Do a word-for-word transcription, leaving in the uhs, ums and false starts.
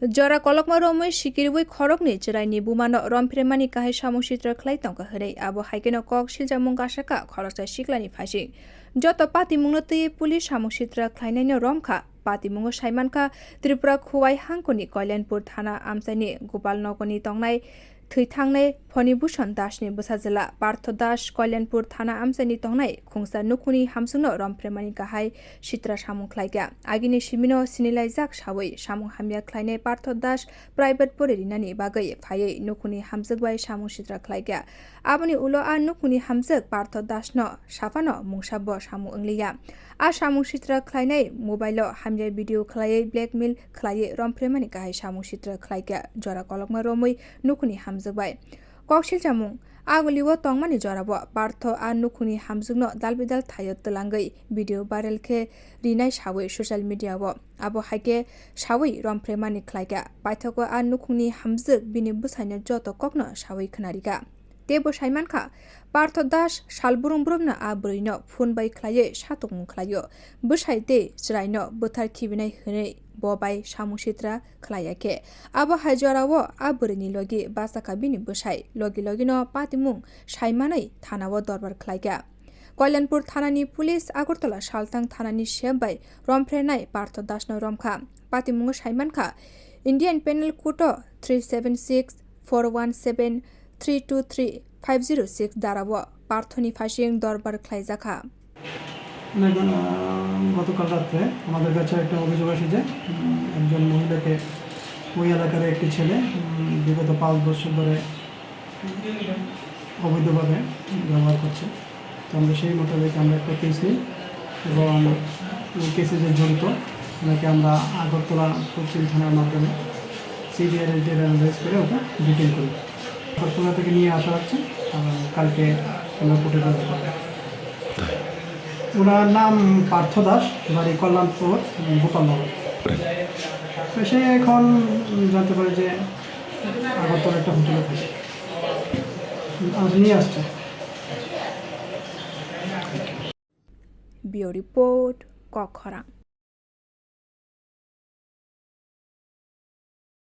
Jora kolokma romwi sikirwi khoroknwi chwraini bumano romphirmani kahai samung sitra khlai tongkha hwnwi abo haikheno kok siljakmung kasakha khoroksa siklani phaising. Joto patimungno twiwi police samung sitra khlainaino romkha. Patimungo saimankha Tripura Khowai hangkoni Kalyanpur thana amchaini Gopal Nogorni tongnai thwithangnai Phoni Bhushan Dasni bwsajwla Partho Das Kalyanpur thana amchaini tongnai khungsa nukhungni hamjwkno romphirmani kahai sitra samung khlaikha. Agini simino sinilaijak sawi samung hamya khlainai Partho Das private pori rinani bagwi phaiwi nukhungni hamjwk bai samung sitra khlaikha. Aboni ulo a nukhungni hamjwk Partho Dasno saphano mungsabo samung wngliya. A samung sitra khlainai mobile-o hamya video khlaiwi blackmail khlaiwi romphirmani kahai samung sitra khlaikha jora kolokma romwi nukhungni hamjwk bai. Kok silchamung, Agulio tongmani jorao Partho a nukhungni hamjwkno dalbidal thaio twlangwi video viral khe rinai sawi social media-o. Abo hai khe sawi romphirmani khlaikha. Paithago a nukhungni hamjwk bini bwsaino joto kokno sawi khwnarikha. Teibo saimankha, Partho Das salbrung brumno a bwrwino phone bai khlaiwi satokmung khlaio. Bwsai tei chwraino bwthar khibinai hwnwi bo bai samung sitra khlaiya khe. Abo hai jorao a bwrwini logi bachakha bini bwsai. Logi logino patimung saimanwi thanao dorbar khlaikha. Kalyanpur thanani police Agartala Saltang thanani sep bai romphrenai Partho Dasno romkha. Patimungo saimankha, Indian Penal Code-o three seven six four one seven three two three five zero six darao Parthoni phaising dorbar khlaijakha. মানে, আহ, গতকাল রাত্রে আমাদের কাছে একটা অভিযোগ আসে যে, উম, একজন মহিলাকে ওই এলাকার একটি ছেলে, উম, বিগত পাঁচ বছর ধরে অবৈধভাবে ব্যবহার করছে। তো আমরা সেই মোতাবেক আমরা একটা কেস নিই এবং ওই কেসে যে জড়িত, ওনাকে আমরা আগরতলা পশ্চিম থানার মাধ্যমে সিবিআই রেজিস্টার অ্যারেস্ট করে ওকে ডিটেইন করি। আগরতলা থেকে নিয়ে আসা হচ্ছে এবং কালকে আমরা কোর্টে প্রেজেন্ট করব। ওনার নাম পার্থ দাস, বাড়ি কল্যাণপুর, উম, গোপালনগর। তো সে এখন, উম, জানতে পারে যে আগরতলা একটা হোটেলে থাকে। আজ নিয়ে আসছে। Bureau Report, Kokkhorang.